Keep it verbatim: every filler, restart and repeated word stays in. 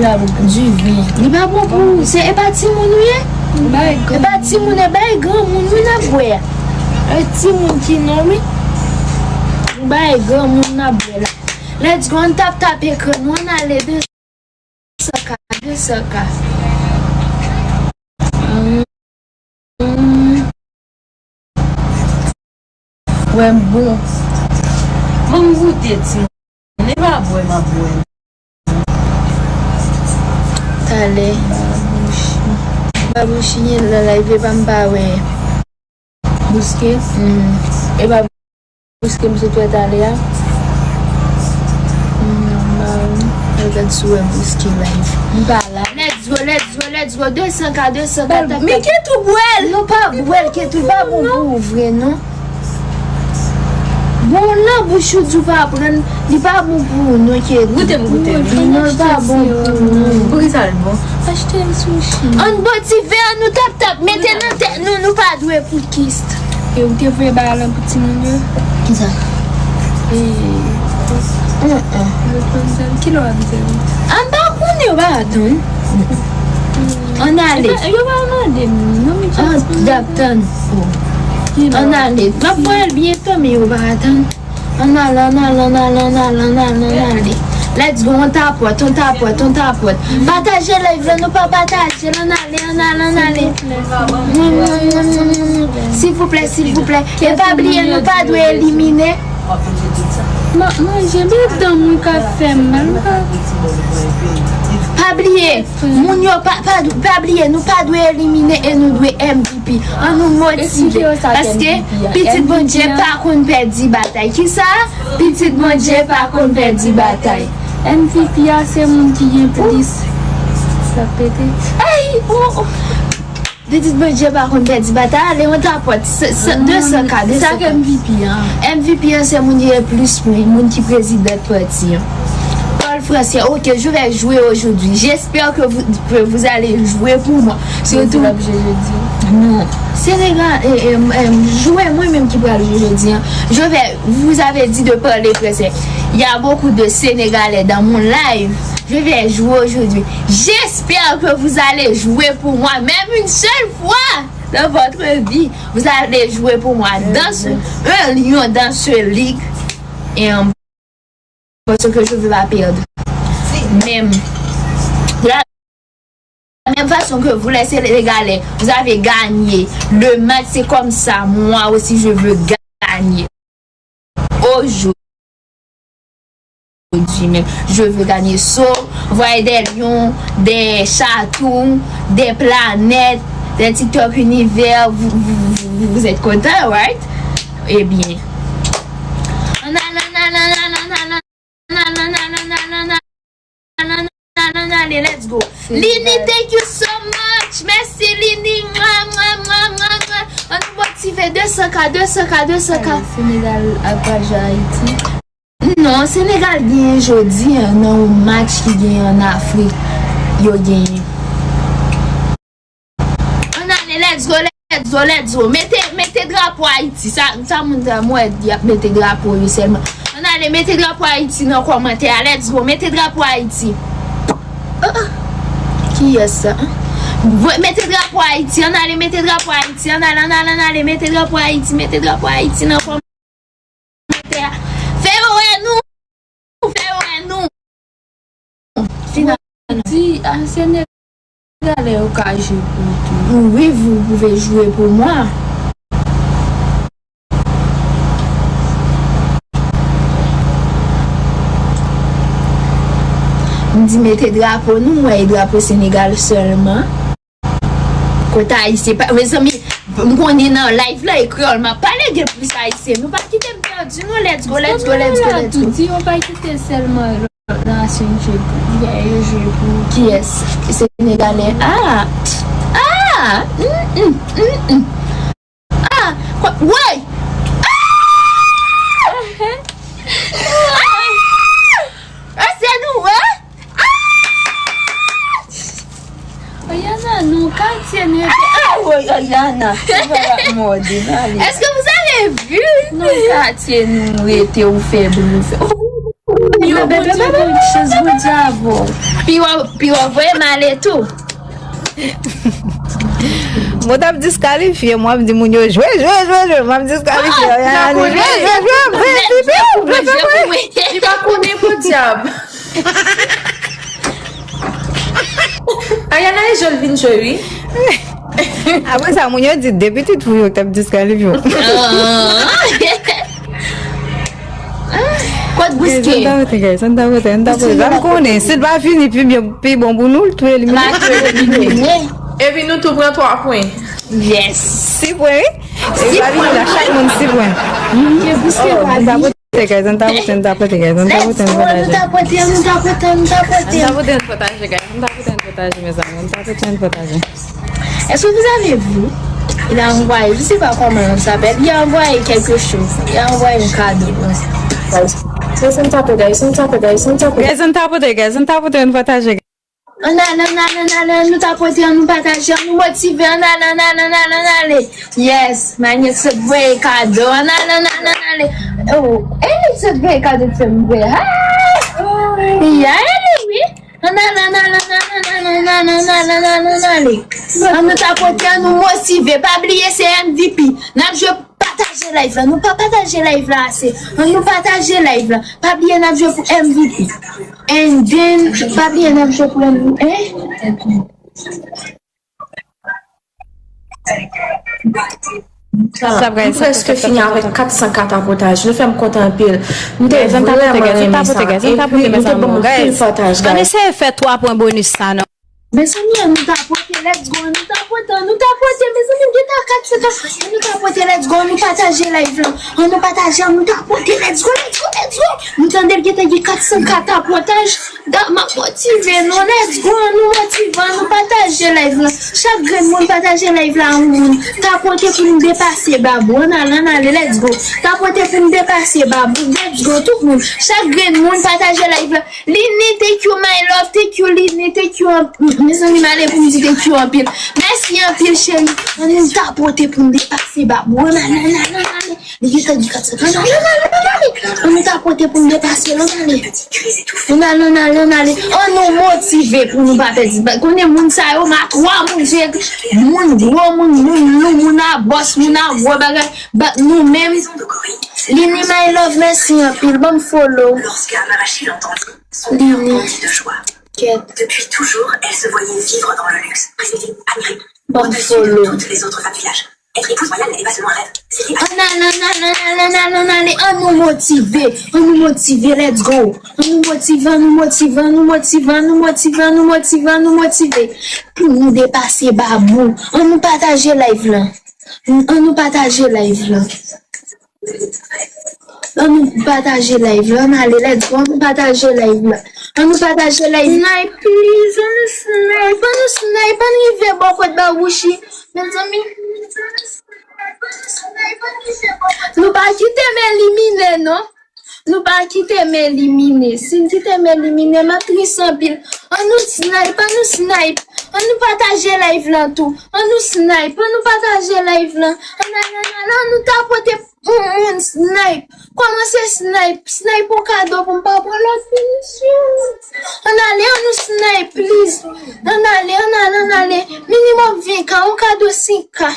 Diven. Li pa bon pou ou. Se, e pa timoun ou ye? E pa timoun, e bay granmoun wi n ap bwè a. E timoun ki non wi. Bay granmoun n ap bwè la. Let's go, ann tap tap ekran nou, ann ale de san K, de san K. Wè m bon. Ban m goute timoun. E pa bwè m ap bwè. Talè. Babouchi gen lè live pa m pa wè. Bouske? Mm. E pa bouske m sot wè talè a? Mm, ba m gad si w wè bouske live. M pa la. Let's go, let's go, let's go. De san K, de san K, tap, tap. Men Ketou bwè l. Nou pa bwè l, Ketou, li pa bon pou ou vre non. Bon, nan bouch ou di w pa pran, li pa bon pou ou non, Ketou. Goute m, goute m. Non, li pa bon pou ou non. Poukisa l bon? Achte m sushi. Ann bwè ti vè nou tap tap, mete nan tèt nou, nou pa dwe pou kis. E ou te voye bagay lan pou timoun yo? Kisa? E, lòt manzèl, ki lè w ap di? A, m pa konnen, yo pa atann. Ann ale. Yo pa mande m non, men ann ale. M ap voye l byento, men yo pa atann. Ann ale, ann ale, ann ale, ann ale, ann ale, ann ale. Let's go, on tapòt, on tapòt, on tapòt. Pataje live la, nou pa pataje l, ann ale, ann ale, ann ale. Silvouplè, silvouplè. E pa bliye, nou pa dwe elimine. Ma-, manje, men dan mwen ka fè m mal, m pa. Pa bliye, moun yo pa, pa, pa bliye, nou pa dwe elimine e nou dwe M V P. Ann nou motive. Paske pitit Bondye pa konn pèdi batay. Kisa? Pitit Bondye pa konn pèdi batay. M V P a se moun ki gen plis. Sa pete. Ay, oh, oh. Pitit Bondye pa konn pèdi batay. Ale, on tapòt. Se, se, de san K, de san K. M V P an? M V P an se moun ki gen plis pwen, moun ki prezidan pati an. Paul Français, ok, je vais jouer aujourd'hui. J'espère que vous, que vous allez jouer pour moi. Surtout. Non. Senegal, eh, eh, eh, jwe mwen menm ki pral jwe jodi an. Je vais, vous avez dit de parler français. Il y a beaucoup de Sénégalais dans mon live. Je vais jouer aujourd'hui. J'espère que vous allez jouer pour moi, même une seule fois dans votre vie. Vous allez jouer pour moi dans ce, un lion dans ce ligue. Et, euh, parce que je veux pas perdre. Même. De la même façon que vous, les Sénégalais, vous avez gagné le match, c'est comme ça, moi aussi, je veux gagner. Aujourd'hui même. Je veux gagner. So, voyez des lions, des chatons, des planètes, des TikTok univers. Vous, vous, vous, vous êtes content, right? Eh bien. Let's go. Lini, thank you so much. Mèsi, Lini. Mwa, mwa, mwa, mwa, mwa. Ann motive de san K, de san K, de san K. Senegal ap pral jwe Ayiti. Non, Senegal genyen jodi an nan yon match ki genyen an Afrik. Yo genyen. Ann ale, let's go, let's go, let's go. Mete, mete drapo Ayiti. Sa, sa moun sa, m wè y ap mete drapo yo sèlman. Ann ale, mete drapo Ayiti nan kòmantè a. Let's go, mete drapo Ayiti. Ah, ah. Kiyès sa? Mete drapo Ayiti, ann ale, mete drapo Ayiti, ann ale, ann ale, ann ale, mete drapo Ayiti, mete drapo Ayiti nan kòmantè a. Fè yo wè nou. Fè yo wè nou. Final. Di a Senegalè yo ka jwe pou ou tou. Oui, vous pouvez jouer pour moi. M di mete drapo nou, m wè e drapo Senegal sèlman. Kot ayisyen pa, mezanmi, m konnen nan live la e kreyòl m ap pale, gen plis ayisyen. Nou pa kite m pèdi non, let's go, let's go, let's go, let's go. Di yo pa kite sèlman lòt nasyon jwe pou, yo jwe pou. Kiyès? Senegalè. Ah! Ah! Mm, mm, mm, mm. Ah! Kwa, woy! Ah! Ah! Ah, se nou, hein? Ah! Oyana, non, katye nou rete. Ah, woy, Oyana. Ou pa va mòde, nan ale. Est-ce que vous avez vu? Non, katye nou rete, ou fè bri, ou fè. Yo, Bondye, Bondye, chans, Bondye avè w. Pi w pi w voye m ale tou. Mwen t ap diskalifye, mwen ap di moun yo jwe, jwe, jwe, jwe, mwen ap diskalifye. Jwe, jwe, jwe, jwe, jwe, jwe, jwe. Li pa konnen podyab. Ayana e jòl vin jwe wi. Apre sa, moun yo di de pitit pou yo k t ap diskalifye w. Kot bouske? Ann tapote, guys, ann tapote, ann tapote. Sa m konnen, si l pa fini pi byen, pi bon pou nou, l tou elimine. Epi nou tou pran twa pwen. Yes. Si pwen, wi. Epi pa vini la, chak moun si pwen. Ann tapote, guys, ann tapote, ann tapote, guys, ann tapote, ann pataje. Ann tapote, ann tapote, ann tapote. Ann tapote, ann pataje, guys, ann tapote, ann pataje, mezanmi, ann tapote, ann pataje. Est-ce que vous avez vu? Il a envoyé, je sais pas comment ça s'appelle, il a envoyé quelque chose. Il a envoyé un cadeau. Guys, ann tapote, guys, ann tapote, guys, ann tapote. Guys, ann tapote, guys, ann tapote, ann pataje. Ann ale, ann ale, ann ale, ann nou tapote, ann nou pataje, ann nou motive, ann ale, ann ale, ann ale, ann ale. Yes, Magnette sot voye kado, ann ale, ann ale, ann ale. Oh, Eli sot voye kado fè m vre. Hi! Ya Eli wi. Ann ale, ann ale, ann ale, ann ale, ann ale, ann ale, ann ale, ann ale. Ann nou tapote, ann nou motive. Pa bliye se M V P. N ap jwe pataje live la. Nou pa pataje live la ase. Ann nou pataje live la. Pa bliye n ap jwe pou M V P. And then, pa bliye n ap jwe pou M V P. M prèske fini avèk kat san ka tapotaj. Nou fè m kontan anpil. M te vrèman renmen sa. Epi nou te ban m anpil pataj, guys. Ann eseye fè twa pwen bonis sa non. Mezanmi, ann nou tapote, let's go, ann nou tapote, ann nou tapote, mezanmi, m gentan kat san ka, ann nou tapote, let's go, ann nou pataje live la, ann nou pataje, ann nou tapote, let's go, let's go, let's go, nou tande l gentan gen kat san ka tapotaj, m ap motive nou, let's go, ann nou motive, ann nou pataje live la, chak grenn moun pataje live la, yon moun, tapote pou n depase Babou, ann ale, ann ale, let's go, tapote pou n depase Babou, let's go, tout moun, chak grenn moun pataje live la, Lini, thank you, my love, thank you, Lini, thank you, anp- mezanmi, m ale pou m di thank you anpil. Mèsi anpil, cheri. Ann nou tapote pou n depase Babou. Ann ale, ann ale, ann ale. Li gentan di kat san. Ann ale, ann ale, ann ale. Ann nou tapote pou n depase l, ann ale. Ann ale, ann ale, ann ale. Ann nou motive pou nou pa pèdi. Konnen moun sa yo, m a twa moun, se moun gwo, moun, moun lou, moun a bòs, moun a gwo bagay. But nou menm, Lini, my love, mèsi anpil. Ban m follow. Lini. Kèt. Depuis toujours, elle se voyait vivre dans le luxe. Présidée, admirée, au-dessus de toutes les autres femmes du village. Être épouse royale n'était pas seulement un rêve, c'était... Ann ale, ann ale, ann ale, ann ale, ann nou motive, ann nou motive, let's go. Ann nou motive, ann nou motive, ann nou motive, ann nou motive, ann nou motive, ann nou motive. Pou nou depase Babou, ann nou pataje live la. Ann nou pataje live la. Ann nou pataje live la. Ann ale, let's go. Ann nou pataje live la. Ann nou pataje live. Snipe, please. Ann nou snipe. Ann nou snipe. Ann rive bò kot Babouchi. Mezanmi. Nou pa kite m elimine, non. Nou pa kite m elimine. Si n kite m elimine, m ap tris anpil. Ann nou snipe, ann nou snipe. Ann nou pataje live lan tou. Ann nou snipe, ann nou pataje live lan. Ann ale, ann ale, ann nou tapote pou moun snipe. Kòmanse snipe. Snipe yon kado pou m pa pran lòt minisyon. Ann ale, ann nou snipe, please. Ann ale, ann ale, ann ale. Minimòm ven ka, yon kado senk ka.